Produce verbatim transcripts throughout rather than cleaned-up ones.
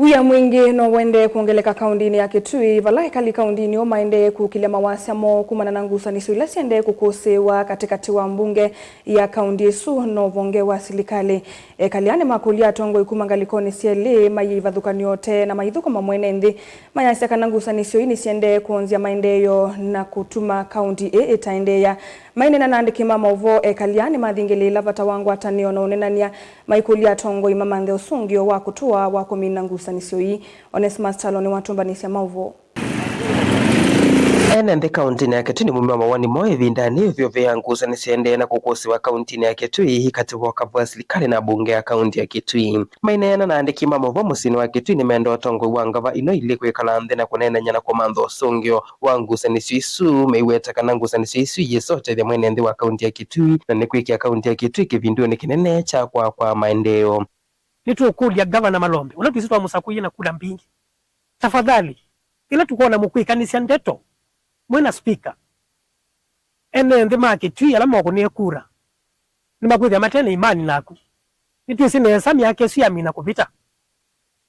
Wia mwingĩ no ũendee kwongeleka kaũndĩnĩ ya Kitui, vala ekali kaũndĩnĩ ĩyo maendee kũkĩlya mawasya moo kumana na ngusanĩsyo ila siendee kũkũsĩĩwa katĩkatĩ wa mbunge ya kaũndĩ ĩsu na ũvonge wa silikalĩ. Ekali aa nĩmakũlya atongoi kuma ngalĩkonĩ syelĩ maiye ivathũkany'o tene na maithũkũma mwene nthĩ, mayasya kana ngusanĩsyo ii nĩsiendee kwonzya maendeeo na kũtuma kaũndĩ ĩĩ ĩtaendeea. Maineena na andĩki ma maũvoo, ekali aa nĩmathingĩlĩĩla vata wa ngwatanĩo na ũneenany'a, maikũlya atongoi mamanthe ũsũngĩo wa kũtũa wa kũmina ngusanĩsyo ii. Onesmus Kyalo nĩwatũmbanĩsya maũvoo. Ene nthĩ kaũntĩnĩ ya Kitui nĩmaumya mawoni moo ĩvindanĩ yĩĩ vyũ vya ngusanĩsyo iendee na kũkũsĩĩwa kaũntĩnĩ ya Kitui katĩ wa ũkavi wa silikalĩ na mbunge ya kaũntĩ ya Kitui. Maineena na andĩki ma maũvoo mũsyĩnĩ wa Kitui, nĩmenda ũtongoi wa ngava ino ilĩ kwĩkala nthĩ na kũneenany'a na kũmantha ũsũngĩo wa ngusanĩsyo isu, meiweta kana ngusanĩsyo isu iyĩsa ũtethya mwene nthĩ wa kaũntĩ ya Kitui na nĩkwĩkĩa kaũntĩ ya Kitui kĩvindunĩ kĩnene kya kwakwa maendeeo. Nĩtũkũlya Ngavana Malombe, ũla twĩsĩ twamũsakũie na kula mbingĩ, tafadhali, ĩla tũkwona mũkwĩkanĩsya ndeto mwĩ na spika, ene nthĩ ma Kitui ala mokũnĩe kura nĩmakwĩthĩa mate na imani naku. Nĩtwĩsĩ nesa myaka ĩsu yamina kũvĩta.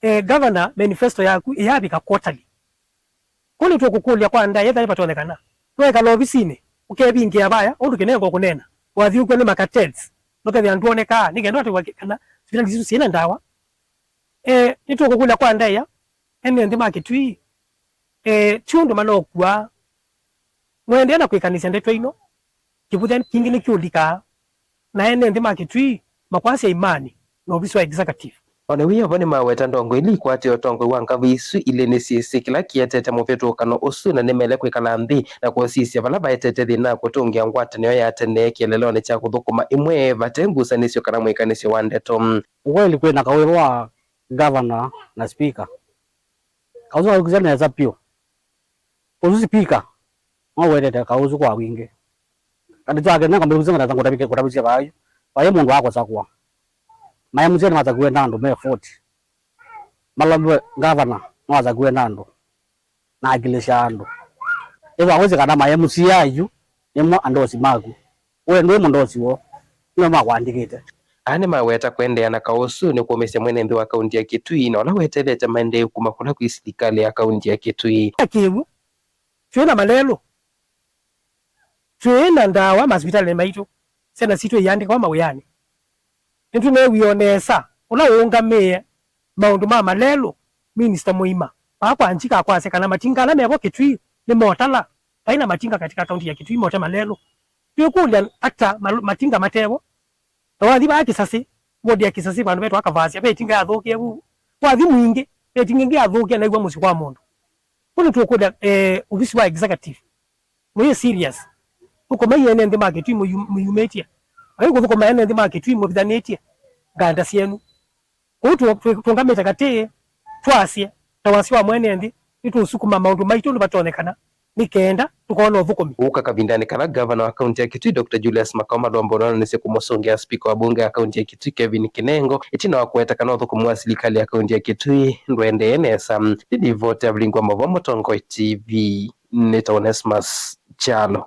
Eh, Governor, manifesto yaku ĩyavika quarterly. Kwoou nĩtũkũkũlya kwa ndaĩa, ethĩwa nĩvatonyekana, nũekala ovisinĩ, ũkevingĩa vaya, ũndũ kĩnengo kũneena, wathi ũkw'a nĩ macartels, nũkethĩa ndwonekaa, nĩ kenda ũatĩwa kana sivitalĩ sisu syĩna ndawa. Eh, nĩtũkũkũlya kwa ndaĩa, ene nthĩ ma Kitui, eh, ti ũndũ manokw'a, mwendeea na kwĩkanĩsya ndeto ino, kĩvũthya kingĩ nĩkĩũlikaa, na ene nthĩ ma Kitui makwasya imani na ovisi wa executive. O na wĩ o vo, nĩmaweta ndongoi ila ikwatĩe ũtongoi wa ngavĩ isu ilĩ nĩsyĩsĩ kĩla kĩetete mũvĩtũkano ũsu, na nĩmaĩle kwĩkala nthĩ na kũsisya vala vaetete thĩna na kũtũngĩa ngwatanĩo ya tene kĩeleelonĩ kya kũthũkũma ĩmwe vate ngusanĩsyo kana mwĩkanĩsyo wa ndeto. Ukweli kwĩ na kaũĩva wa ngavana na spika. Kaũsu nĩwawĩkĩsya nesa vyũ. Ũsu spika nowetete kaũsu kwa wingĩ. Katĩ twake nengwa mbĩkũsya ngata ngũtavĩke kũtavĩsya vaa yu. Vaĩ mũndũ wakũsakũa. Maĩ mũsyĩ nĩwasakuwe na andũ me forty. Malombe ngavana nĩwasakuwe na andũ na akilisha andũ. Ĩthwa wĩsĩ kana maĩ mũsyĩ ayu nĩmo andosi maku. We ndwĩ mũndosi woo, nĩo makwandĩkĩte. Aa nĩmaweta kũendeea na kaũ ũsu nĩ kũũmĩsya mwene nthĩ wa kaũntĩ ya Kitui, na ũla weteelete maendeeo kuma kũla kwĩ silikalĩ ya kaũntĩ ya Kitui. Kĩw'ũ, twĩ na malelũ, twĩ na ndawa masivitalĩnĩ maitũ, syana sitũ iandĩkawa mawĩanĩ. Nĩtũneewie o nesa ũla ũũngamĩe maũndũ ma malelũ, minista mũima, vaa kwa Njika akwasya kana matinga ala mevo Kitui nĩ motala, vai na matinga katika kaunti ya Kitui mote malelũ. Twĩkũlya ata mal-, matinga matevo? Na wathi vaa Kĩsasĩ, wodi ya Kĩsasĩ, vandũ vetwa Kavasya, ve ĩtinga yathũkie vu. Wathi Mwingĩ, ve ĩtinga ĩngĩ yathũkie naĩw'a mũsyĩ kwa mũndũ. Kwoou nĩtũkũlya, eh, ovisi wa executive, mũyĩ serious. Thũkũmai ene nthĩ ma Kitui mũyu-, mũyumĩtye. Vai kũthũkũma ene nthĩ ma Kitui mũvithanĩtye nganda syenu. Kwoou tũ-, twĩ-, tũũngamĩte katĩ, twasye, ta wasya wa mwene nthĩ, nĩtũũsukuma maũndũ maitũ ũndũ vatonyekana, nĩ kenda tũkoona ũthũkũmi. Ũka kavindanĩ kala ngavana wa kaunti ya Kitui, Doctor Julius Makao Malombe ũnoonanisye kũmũsũngĩa spika wa mbunge ya kaunti ya Kitui, Kevin Kinengo, ĩtina wa kũweta kana ũthũkũmi wa silikalĩ ya kaunti ya Kitui ndũendee nesa. Nĩ livoti ya Vilingi wa Maũvoo Mũtongoi T V, nĩ ta Onesmus Kyalo.